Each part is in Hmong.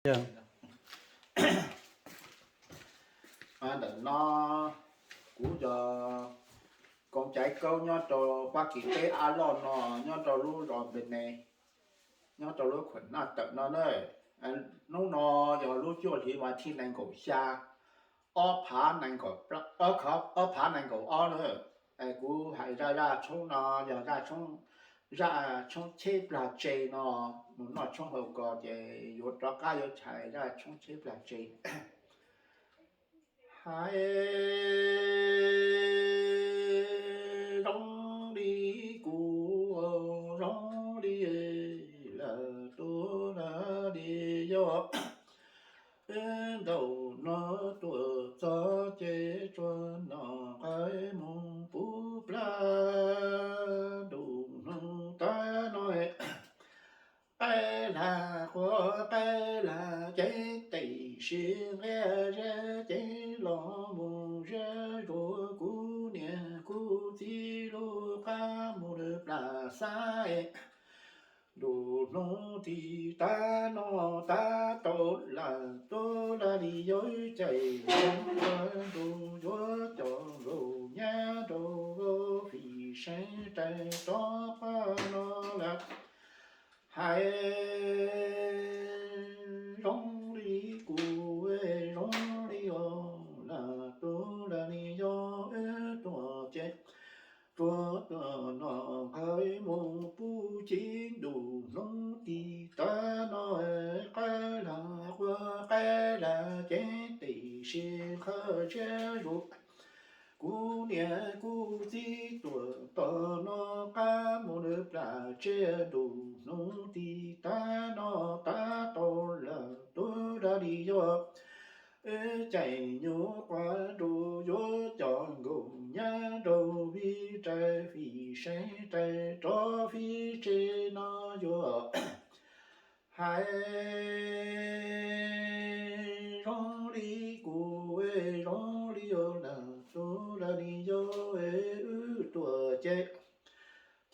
Ntawm no kuv yog Koom Caiv Kaub nyob rau Fab Kis teb av loj no, nyob rau lub zos Npe Ne, nyob rau lub khuam Naj Tawm no na. Hnub no yog lub cuaj hli vas thib nees nkaum xya, ob phav nees nkaum, ob phav nees nkaum ob na. Kuv hais zaj, zaj tshoob no yog zaj tshoob, zaj tshoob cheb plag tse no, mus noj tshoob hauv ko ces yuav rov qab yuav hais zaj tshoob cheb plag tse. Hais zoo li kuv, zoo li lawm tus lawm li yog, ntaum no tuaj txog ces tsuas noj qaib mus puv plag ntuj hnub tag no. Qaib lag quaj qaib lag ces tib si nqia zeb ces los mus zeb zuag kuv niam kuv txiv lub qab mus lawm plas xab. Ntuj hnub tim tag no tab tom lawm tuaj lawm li yog, caij ntuj yuav coj nkaus nyab rau fim seev rais rov qab no lawm. Hais zoo li kuv, zoo li os, lawm tus lawm li yog, wb tuaj ces tsuas tuaj noj qaib mus puv cib ntuj hnub tim tag no. Qaib lag quaj qaib lag ces tib si nqia zeb zuag kuv niam kuv txiv tuaj tom no qab mus lawm plas tse ntuj hnub tim tag no tab tom lawm tuaj lawm li yog, wb caij nyuj quav nruas yuav coj nkaus nyab rau fim rais fim seev rais rov fim tsev no yuav. Hais zoo li kuv, zoo li os, lawm tus lawm li yog, wb tuaj ces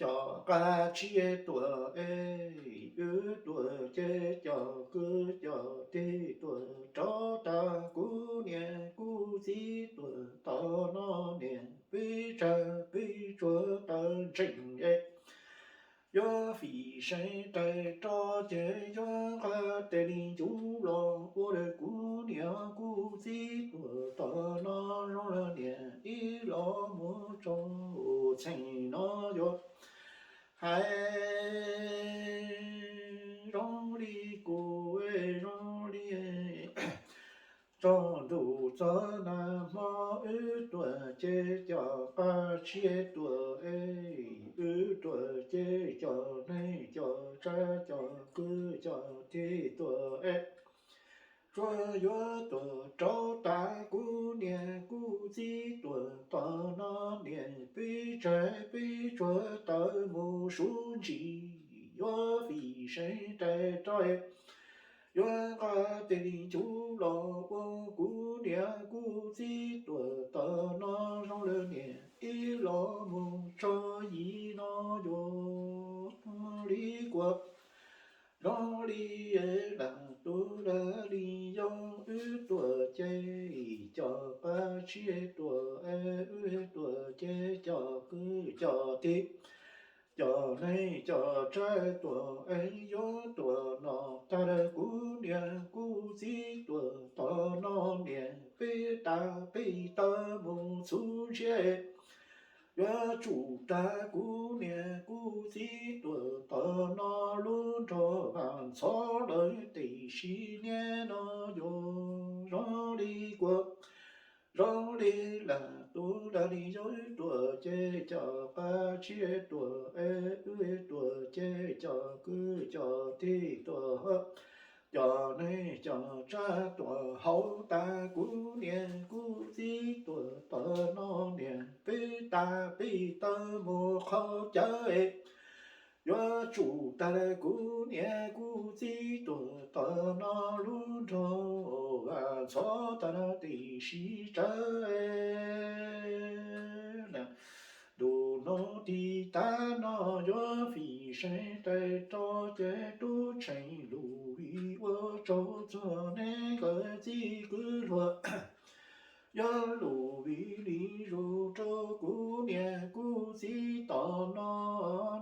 coj qab tsiab tuaj es, wb tuaj ces coj kwv coj tij tuaj rau tag kuv niam kuv txiv tuaj tom no niam peb tsawg peb tsuag tawv ntseeg es. Yuav fim seev rais rov ces yuav nqa tes li ncuv los ua rau kuv niam kuv txiv tuaj tom no zoo li niam ib los mus tso txheej no yuav. Hais zoo li kuv, zoo li tsaus ntuj txog nag hmo, wb tuaj ces coj qab tsiab tuaj es, wb tuaj ces coj neeg coj tsav coj kwv coj tij tuaj es. Tsuas yuav tuaj rau tag kuv niam kuv txiv tuaj tom no niam peb tsawg peb tsuag tawv mus sub ntsis, yuav fim seev rais rov es. Yuav nqa tes li ncuv los ua kuv niam kuv txiv tuaj tom no zoo li niam ib los mus tso yim no yuav li kuv. Zoo li lawm tus lawm li yog, wb tuaj ces coj qab tsiab tuaj es, wb tuaj ces coj kwv coj tij coj neeg coj tsav tuaj es, yuav tuaj noj tag lawm kuv niam kuv txiv tuaj tom no niam peb tas peb taw mus txhuv ntsiab. Yuav tsum tag kuv niam kuv txiv tuaj tom no lub nrog vaj ntxhov lawm tib si niaj no yuav zoo li kuv. Zoo li lawm tus lawm li yog, wb tuaj ces coj qab tsiab tuaj es, wb tuaj ces coj kwv coj tij tuaj coj neeg coj tsav tuaj hauv tas kuv niam kuv txiv tuaj tom no niam peb tas peb taw mus qhov cawv es. Yuav tsum tag lawm kuv niam kuv txiv tuaj tom no lub nrog vaj ntxhov tag no tib si tsav. Ntuj hnub tim tag no yuav fim seev rais rov ces tub txheej lus vim ua rau txog neb nkawd txij kwv luag. Yog lus vim li zus rau kuv niam kuv txiv tom no,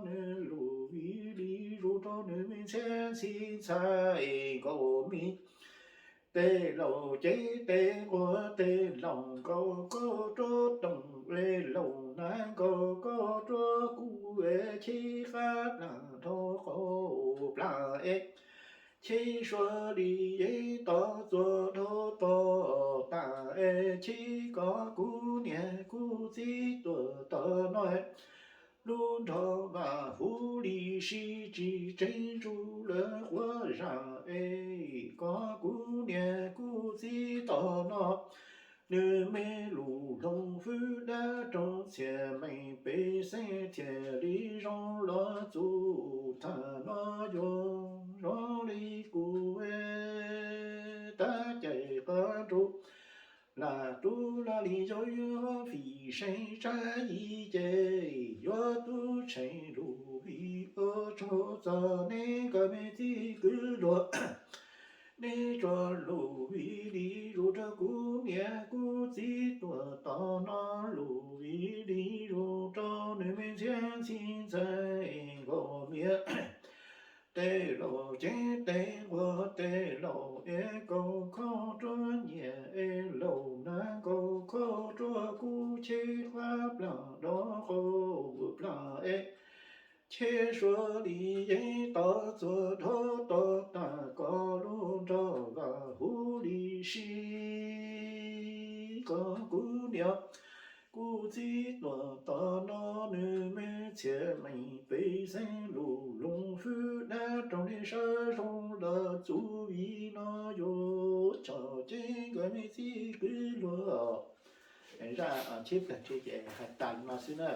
nws lus vim li zus rau nws me ntxhiab ntxhi ntxhais nkaus me. Tej laus cev tej nquag tej laus nkaus koj ruaj toom es laus hnav nkaus koj ruaj kuv es cheb qab plam dhau qhov plam es cheb suav li yev tod txuas dhau tod tas es cheb kom kuv niam kuv txiv tuam tom no lub nrog vam huv li sib tsis tseeb tsuj lawv quav zam es kom kuv niam kuv txiv tom no nws me lus hloov fwb dab rau txhiaj meem pej xeem thiaj li zoo los txuj tham no yuav zoo li kuv tab cais qab nruj lam rub laj li yog yuav fim seev tsab yim ces yuav tub tshee lus vim ua tsaug txog neb nkawd me txij kwv luag. Neb tso lus vim li zus rau kuv niam kuv txiv tuam tom no lus vim li zus rau nws me ntxhiab ntxhi ntxhais nkaus me. Tej laus cev tej nquag tej laus es nkaus koj ruaj nyiam es laus hnav nkaus koj ruaj kuv cheb qab plam dhau qhov plam es cheb suav li yev tod txuas dhau tod tas kom lub nrog vam huv li sib kom kuv niam kuv txiv tuam tom no nws me txhiaj meem pej xeem lus hloov fwb dab rau li sab zoo los txuj vim no yuav tso cev nkawd me txij kwv luag. Zaj cheb plag rhe ces hais tas li no xwb na.